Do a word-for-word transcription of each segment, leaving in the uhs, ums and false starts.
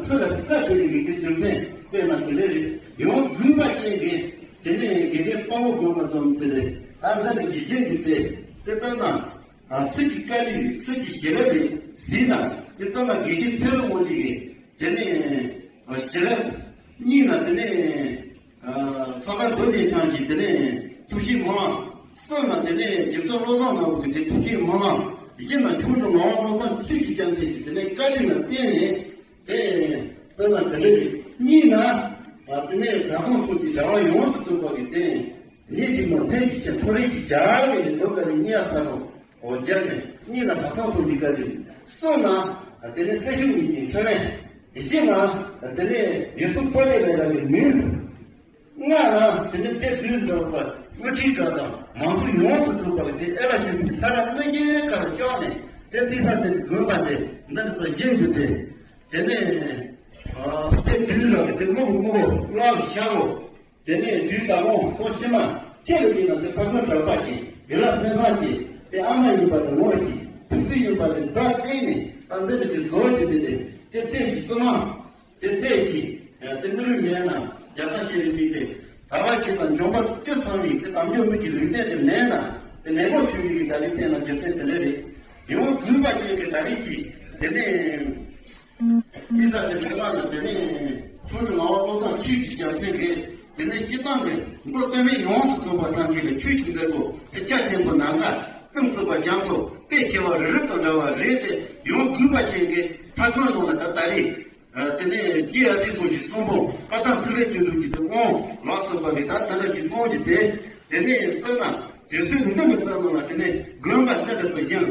ཚུལ་ལ་རྩ་བྲལ་བའི་གི་རྒྱུ་མཚན་དཔེར་ན་དེ་འདྲ་རེད། ཡང་རྒུད་པ་ཅན་གྱི་དེ་ནས་དགེ་ལྡན་དཔའ་བོ་དགོན་པ་ཙམ་དེ་རེད། ད་འདི་ནི་དགེ་རྒན་གྱི་དེ་དེ་ལྟར་ན། ཨ། སུ་གི་བཀའ་དྲིན་རེད། སུ་གི་ཞལ་རས་རེད་ཟེར་ན། དེ་ལྟར་ན་དགེ་རྒན་ཚེ་རིང་དབང་ཕྱུག་གིས་དེ་ནས་ཞལ་རས་གཉིས་ན་དེ་ནས་ཚོགས་པ་བོད་ནས་ཀྱང་གི་དེ་ནས་ཐུགས་བཞེད་སྨོན་ལམ། གསུམ་ན་དེ་ནས་རྒྱལ་ཚོགས་བློ་བཟང་ནོར་བུ་གི་དེ་ཐུགས་བཞེད་སྨོན་ལམ། བཞི་ན་ཆོས་དྲུག་ངག་དབང་བློ་བཟང་ཆོས་ཀྱི་རྒྱལ་མཚན་གྱི་དེ་ནས་བཀའ་དྲིན་ལ་བརྟེན་ནས། དེ་དཔེར་ན་དེ་འདྲ་རེད། གཉིས་ན་དེ་ནས་གྲྭ་ཚང་སོགས་ཀྱི་གྲྭ་བ་ཡོངས་སུ་རྫོགས་པ་གི་སྟེང་ནས་ཀྱི་མ་མཐུན་གྱི་ཆེད་མཐོ་རིས་ཀྱི་བྱ་བའི་ནས་རྡོ་དཀར་རི་གཉིས་ཚ་རུ་འོ་བརྒྱབ་ནས། གཉིས་ན་གྲྭ་ཚང་སོགས་ཀྱི་བཀའ་དྲིན། གསུམ་ན་དེ་ནས་སེ་ཤུགས་གཉིས་ཀྱི་འཕྲོད་ལས། བཞི་ན་དེ་ནས་ཡོད་སུ་པོ་ལེ་ལས་ར་གི་མིང་། ལྔ་ན་དེ་ནས་དེ་དུས་འདྲ་བ་དབུ་ཁྲིད་འདྲ་དང་མང་ཚོགས་ཡོངས་སུ་གྲུབ་པ་གི་དེ་ཨེ་ལ་ཞིག་ས་ར་སྣོད་ཀྱི་ཁ་ལ་ཤོག་ནས་དེ་དེ་ས་དེ་དགོན་པ་དེ་འདི་འདྲ་ཚོ་བཞིན་དུ་དེ་དེ་ནས་དེ་དུས་འདྲ་གི་དེ་སྨུག་སྨུག་བླ་ཤ་བོ། དེ་ནས་དུས་དང་པོ་སོ་ཕྱི་མ་ཁྱེད་ལ་ཡིན་ན་དེ་ཕ་ཁོན་གྲགས་པ་ཞིག་དེ་ལ་སེམས་ཁམས་ཀྱི་དེ་ཨ་མ་ཡིན་པ་དེ་ངོ་ཞིག་བུ་སུ་ཡིན་པ་དེ་བདག་སྐྱེས་ནས་ད་འདི་འདྲ་གི་རྫོགས་ཀྱི་དེ་དེ་དེ་བལྟས་ཀྱི་སུ་མ། དེ་ལྟས་ཀྱིས། དེ་མི་རུས་མེད་ན་རྒྱ་ཚ་ཞེས་རིགས་མིན་ཏེ། ད་བར་ཁྱེད་དང་འཇོམས་པ་བཅུ་ཚང་བའི་དེ་དམ་ཆོས་མི་གི་ལུས་རྟེན་དེ་མེད་ན། དེ་ནས་ལོ་ཆུང་བའི་གི་ད་རིགས་བསྟན་ན་རྒྱུ་མཚན་དེ་འདྲ་རེད། ཡང་རྒུད་པ་ཅན་གྱི་ད་རིགས་ཀྱིས་དེ་ནས། ཨི་ས་དེ་ཁོ་རང་ལ་དེ་ནས་ཆུང་དུ་ངག་དབང་བློ་བཟང་ཆོས་ཀྱི་རྒྱལ་མཚན་གྱིས་དེ་ནས་སྤྱི་བཏང་གི་མདོ་སྟོད་སྨད་ཡོངས་སུ་རྫོགས་པ་ཚང་གི་ལ་ཆོས་ཀྱི་མཛད་སྒོ་དེ་རྒྱ་ཆེན་པོ་ནམ་མཁའ་གཏིང་ཟབ་པ་རྒྱ་མཚོ་དཔེ་ཆེ་བ་རི་རབ་དང་འདྲ་བ་རེད་དེ། ཡང་རྒུད་པ་ཅན་གྱི་ཕ་ཁང་ནང་ལ་ད་ད་རེས། དེ་ནས་རྗེ་ཨ་ཏི་སོགས་ཀྱི་གསུང་འབུམ་བཀའ་ཐང་ཐིག་ལེ་བཅུ་དྲུག་གི་དེ་དབང་ལགས་སོ་པ་གི་ད་དེ་འདྲ་ཞིག་གསུང་གི་དེ། དེ་ནས་ལྟ་ན་དེ་ཚོའི་འདི་འདྲ་ལྟ་ནོ་ལ་དེ་ནས་དགོན་པ་འདི་འདྲ་དུ་སྦྱངས།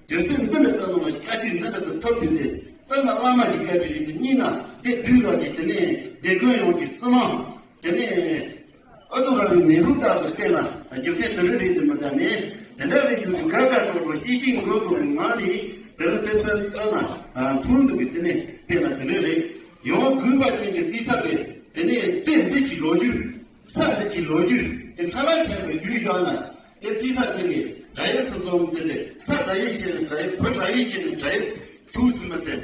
དེ་ཚོའི་འདི་འདྲ་ལྟ་ནོ་ལ་བཀའ་ཆོས་འདི་འདྲ་དུ་ཐོབ་དུས་དེ་ལྟ་ན་བླ་མ་གི་བཀའ་ཆོས་ཞིག་དེ་གཉིས་ན་དེ་དུས་རབས་ཀྱི་དེ་ནས་དེ་དགོན་ཡོངས་ཀྱི་བསོད་ནམས། དེ་ནས་ཨ་ཏུ་ར་བའི་ནད་རུག་ལྟར་དུ་བལྟས་ན་རྒྱུ་མཚན་དེ་འདྲ་རེད་དེ་མི་ལྟ་ནས་དེ་འདྲ་རེད་ཡོད་དུས་ག་ག་སོགས་ལ་ཤེས་ཤེས་འགྲོ་དགོས་པའི་ངང་ནས་དེ་རུ་དེ་ཕན་ལྟ་ན་མཐོང་འདུག་གི། དེ་ནས་དཔེར་ན་དེ་འདྲ་རེད། ཡང་རྒུད་པ་ཅན་གྱི་རྩིས་ས་དེ་དེ་ནས་གཏེར་འདི་གི་ལོ་རྒྱུས། ས་འདི་གི་ལོ་རྒྱུས་དེ་ཁྲ་ལ་ཁྱེར་བའི་རྒྱུས་ཡོད་ན། དེ་རྩིས་ས་དེ་ནས་དྲ་ཡིག་སུ་འཛོམས་དེ་ནས་ས་དྲ་ཡིག་བྱས་ནས་དྲ་ཡིག་བུ་དྲ་ཡིག་བྱས་ནས་དྲ་ཡིག་ཐུགས་སུ་མི་ཟད།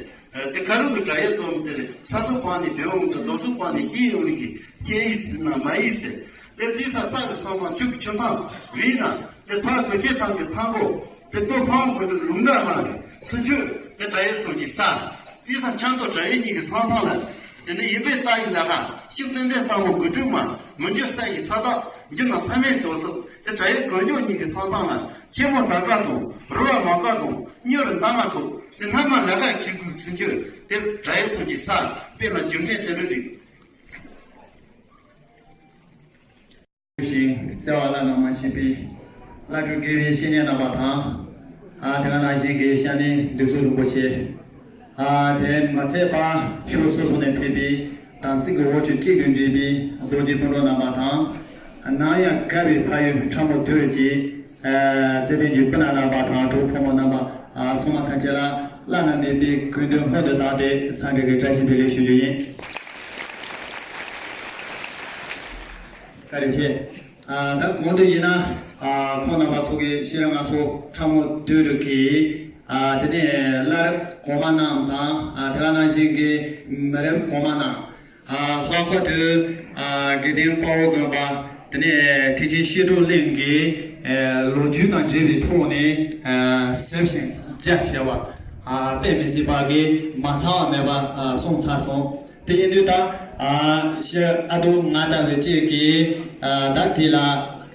དེ་ཁ་རུ་གི་དྲ་ཡིག་འཛོམས་དེ་ནས་ས་སུ་བང་ནས་བེའུ་འོང་དང་རྡོ་སུ་བང་ནས་ཤི་ཡོང་ནས་ཀྱི་སྐྱེ་ཡིག་ཟེར་ན་མ་ཡིག་ཟེར། དེ་རྩིས་ས་ས་གི་སང་སང་ཆུ་གི་ཆུ་ཐང་རིག་ན་དེ་ཐང་གོ་ཆེ་ཐང་གི་ཐང་གོ། དེ་ལྟོ་ཕང་བོད་ལུང་འདྲ་མ་རེད། ཚུན་ཆོད་དེ་དྲ་ཡིག་སོགས་ཀྱི་ས། དེ་ས་ཆང་ཏོ་དྲ་ཡིག་གཉིས་ཀྱི་ས་ཐང་ལ། དེ་ནས་ཡིན་པའི་རྟ་ཡི་ལ་ཁ་ཤུགས་ཏན་ཏན་བཏང་བ་དགུ་དྲུག་མ་མི་འགྱུར་ས་ཡི་ས་བདག་འགྱུར་ན་ས་མེད་དོ་སོགས། དེ་དྲ་ཡིག་གང་མགྱོགས་གཉིས་ཀྱི་ས་ཐང་ལ་ཆེན་མོ་ད་ག་དང་རུ་བ་མ་ག་དང་སྨྱོ་རུ་འདམ་མ་ཐོག་དེ་སྣ་མ་ལ་ཁ་ཁྱི་གུ་ཚུན་ཆོད་དེ་དྲ་ཡིག་སོགས་ཀྱི་ས་དཔེར་ན་རྒྱུ་མཚན་དེ་འདྲ་རེད། ཞིང་བརྩེ་བ་བླ་ན་མ་མཆིས་པའི་བླ་སྤྲུལ་དགེ་བའི་བཤེས་གཉེན་རྣམ་པ་དང་། ཨ་དེ་ག་ནང་བཞིན་གྱི་ཤ་ནི་འདུས་སོ་རིན་པོ་ཆེ། ཨ་དེ་མ་ཚད་པ་ཕྱོགས་སོ་སོ་ནས་ཕེབས་པའི་དམ་ཚིག་གི་འོ་ཆུ་གཅིག་ཏུ་འདྲེས་པའི་རྡོ་རྗེ་སྤུན་གྲོགས་རྣམ་པ་དང་། ནམ་ཡང་དགའ་བའི་ཕ་ཡུལ་ཁྲ་མོ་དོལ་གྱི་ཨ་བརྩེ་ལྡན་གྱི་སྤུན་ཟླ་རྣམ་པ་དང་གྲོགས་ཕོ་མོ་རྣམ་པ་ཨ་ཚང་མ་ཐམས་ཅད་ལ་བླ་ན་མེད་པའི་གུས་འདུད་སྔོན་དུ་བཏང་སྟེ་འཚམས་འདྲི་གི་བཀྲ་ཤིས་བདེ་ལེགས་ཞུ་རྒྱུ་ཡིན། བཀའ་དྲིན་ཆེ། ཨ་ད་གོང་དུ་ཡིན་ན་ཨ་ཁོང་རྣམ་པ་ཚོ་གིས་ཤེས་རབ་སྔགས་ཚོགས་ཁྲ་མོ་དོལ་རུ་གི་ཨ་དེ་ནས་བླ་རབས་གོང་མ་རྣམས་དང་ཨ་དེ་ག་ནང་བཞིན་གྱི་མི་རབས་གོང་མ་རྣམས་ཨ་ལྷག་པར་དུ་ཨ་དགེ་ལྡན་དཔའ་བོ་དགོན་པ་དེ་ནས་ཐེག་ཆེན་བཤད་སྒྲུབ་གླིང་གི་ཨ་ལོ་རྒྱུས་དང་འབྲེལ་བའི་ཐོག་ནས་ཨ་གཟབ་ཞིང་རྒྱ་ཆེ་བ་ཨ་དཔེ་མི་སྲིད་པ་གི་མ་ཚང་བ་མེད་པ་ཨ་གསུངས་ཚར་སོང་། དེ་ཡིན་དུས་ད་ཨ་ཤེས་ཨ་དོ་ང་ལྟ་བུ་གཅིག་གིས་ཨ་ད་དེ་ལ་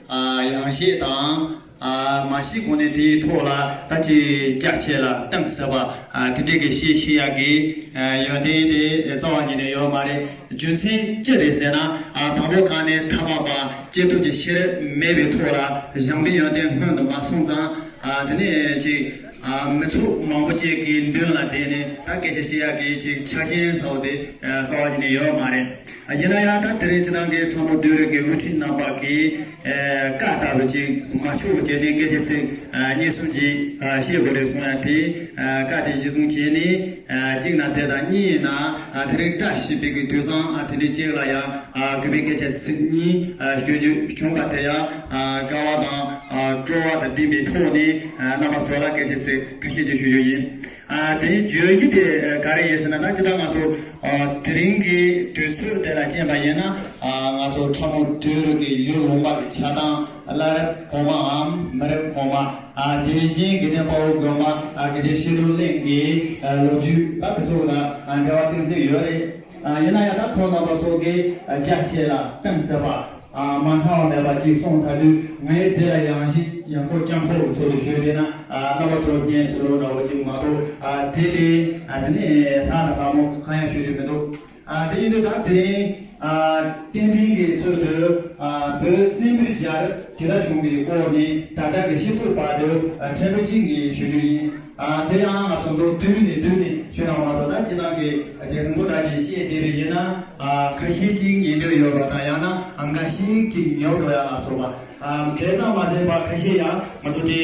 ཨ་ཡང་བཤད་དང་ཨ་མ་བཤད་གོང་ནས་དེའི་ཐོག་ལ་ད་ཅི་རྒྱ་ཆེ་ལ་གཏིང་ཟབ་པ་ཨ་དེ་འདྲ་གི་བཤད་ཤེས་ཡག་གི་ཨ་ཡོན་ཏན་དེ་རྩ་བ་ཉིད་ནས་ཡོད་མ་རེད། རྒྱུ་མཚན་ཅི་རེད་ཟེར་ན་ཨ་དང་པོ་གང་ནས་ཐ་མག་པ་སྐྱེས་ཐོབ་ཀྱི་ཤེས་རབ་མེད་པའི་ཐོག་ལ་བཞེངས་པའི་ཡོན་ཏན་སྔོན་དུ་མ་སོང་ཙང་། ཨ་དེ་ནས་ཅིག་ཨ་མི་ཚོགས་མང་པོ་ཅིག་གི་མདུན་ལ་བསྡད་ནས་ད་སྐད་ཆ་བཤད་ཡག་གི་ཅིག་ཆ་རྐྱེན་ཟེར་བ་དེ་ཨ་རྩ་བ་ཉིད་ནས་ཡོད་མ་རེད། ཨ་ཡིན་ན་ཡང་ད་དེ་རིང་སྤྱིར་བཏང་གི་ཁྲ་མོ་དོལ་རུ་གི་དབུ་ཁྲིད་རྣམ་པ་གིས་ཨ་བཀའ་ལྟ་བུ་ཅིག་མ་ཆོག་བྱས་ནས་སྐད་ཆ་ཚིག་ཨ་གཉིས་གསུམ་ཅིག་ཨ་བཤད་དགོས་རེད་གསུང་ཡ་དེ་ཨ་བཀའ་དེ་གཞི་བཟུང་བྱས་ནས་ཨ་གཅིག་ན་དེ་དང་གཉིས་ན་ཨ་དེ་རིང་བཀྲ་ཤིས་པའི་གི་དུས་བཟང་ཨ་དེ་འདྲའི་ཅིག་ལ་ཡང་། ཨ་གུས་པའི་སྐད་ཆ་ཚིག་གཉིས་ཨ་ཞུ་རྒྱུ་བྱུང་བ་དེ་ཡང་ཨ་དགའ་བ་དང་ཨ་སྤྲོ་བ་དང་ལྡན་པའི་ཐོག་ནས་ཨ་རྣམ་པ་ཚོ་ལ་སྐད་ཆ་ཚིག་ཁ་ཤས་ཅིག་ཞུ་རྒྱུ་ཡིན། ཨ་དེ་བརྗོད་གཞི་དེ་ག་རེ་ཡིན་ཟེར་ན། ད་ཅི་ད་ང་ཚོ་ཨ་དེ་རིང་གི་དུས་ཚོད་དེ་ལ་བརྟེན་པ་ཡིན་ན། ཨ་ང་ཚོ་ཁྲ་མོ་དུས་རབས་ཀྱི་ཡུལ་ལུང་པ་གི་ཆགས་སྟངས། བླ་རབས་གོང་མའམ་མི་རབས་གོང་མ། ཨ་དེ་བཞིན་དགེ་ལྡན་དཔའ་བོ་དགོན་པ། ཨ་དགེ་ལྡན་བཤད་སྒྲུབ་གླིང་གི་ཨ་ལོ་རྒྱུས། ད་དེ་ཚོ་ལ་ཨ་འབྲེལ་བ་གཏིང་ཟབ་ཡོད་རེད། ཨ་ཡིན་ན་ཡང་ད་ཁོང་རྣམ་པ་ཚོ་གིས་ཨ་རྒྱ་ཆེ་ལ་གཏིང་ཟབ་པ། ཨ་མ་ཚང་བ་མེད་པ་ཅིག་གསུངས་ཚར་དུས། ངས་དེ་ལ་ཡང་ཞིག་ཡང་ཁོ་རྐྱང་ཁོ་ཚོ་ལ་ཞུས་བསྡད་ན། ཨ་རྣམ་པ་ཚོ་སྙན་སེང་རོགས་འདྲ་བོ་ཅིག་མ་གཏོགས། ཨ་དེ་ལས་ཨ་དེ་ནས་ལྷག་ལ་ལྷག་མོ་གང་ཡང་ཞུ་རྒྱུ་མི་འདུག་ཨ་དེ་ཡིན་དུས་ད་དེ་རིང་ཨ་རྟེན་འབྲེལ་གྱི་ཚུལ་དུ། ཨ་བོད་བཙན་པོའི་རྒྱལ་རབས་དེ་ལ་བྱུང་བའི་སྐོར་ནས་ད་ལྟ་གི་ཤེས་ཚོད་བར་དུ་ཨ་ཕྲན་བུ་གཅིག་ངས་ཞུ་རྒྱུ་ཡིན། ཨ་དེ་ཡང་ང་ཚོ་མདོར་བསྡུས་ནས་བསྡུས་ནས་ཞུས་ན་མ་གཏོགས། ད་ཁྱེད་རང་གིས་རྒྱ་རིང་པོ་འདྲ་ཅིག་བཤད་བསྡད་པ་ཡིན་ན། ཨ་ཁ་ཤས་ཅིག་ཉན་འདོད་ཡོད་པ་དང་། ཡང་ན་ཨ་འགའ་ཞིག་ཅིག་ཉོབ་འགྲོ་ཡ་ལ་སོགས་པ། ཨ་དེ་ཙམ་མ་ཟད་པ་ཁ་ཤས་ཡང་ང་ཚོ་དེ་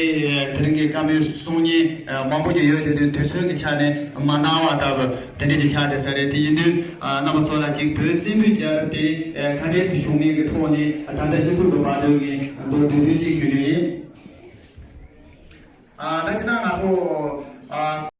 དེ་རིང་གི་བཀའ་མོལ་གསུང་མཁན་ཨ་མང་པོ་ཅིག་ཡོད་དེ་དུས། དུས་ཚོད་ཀྱི་ཆ་ནས་མ་གནང་བ་ལྟ་བུ་དེ་འདྲ་ཅིག་ཆགས་བསྡད་ས་རེད། དེ་ཡིན་དུས་ཨ་རྣམ་པ་ཚོ་ལ་ཅིག་བོད་བཙན་པོའི་རྒྱལ་རབས་དེ་ཨ་ག་འདྲས་སུ་བྱུང་མིན་གྱི་ཐོག་ནས། ཨ་ད་ལྟ་ཤེས་ཚོད་འདུག་པ་དེ་ངས་མདོར་བསྡུས་བསྡུས་ཅིག་ཞུ་རྒྱུ་ཡིན། ཨ་ད་ཅི་ན་ང་ཚོ་ཨ་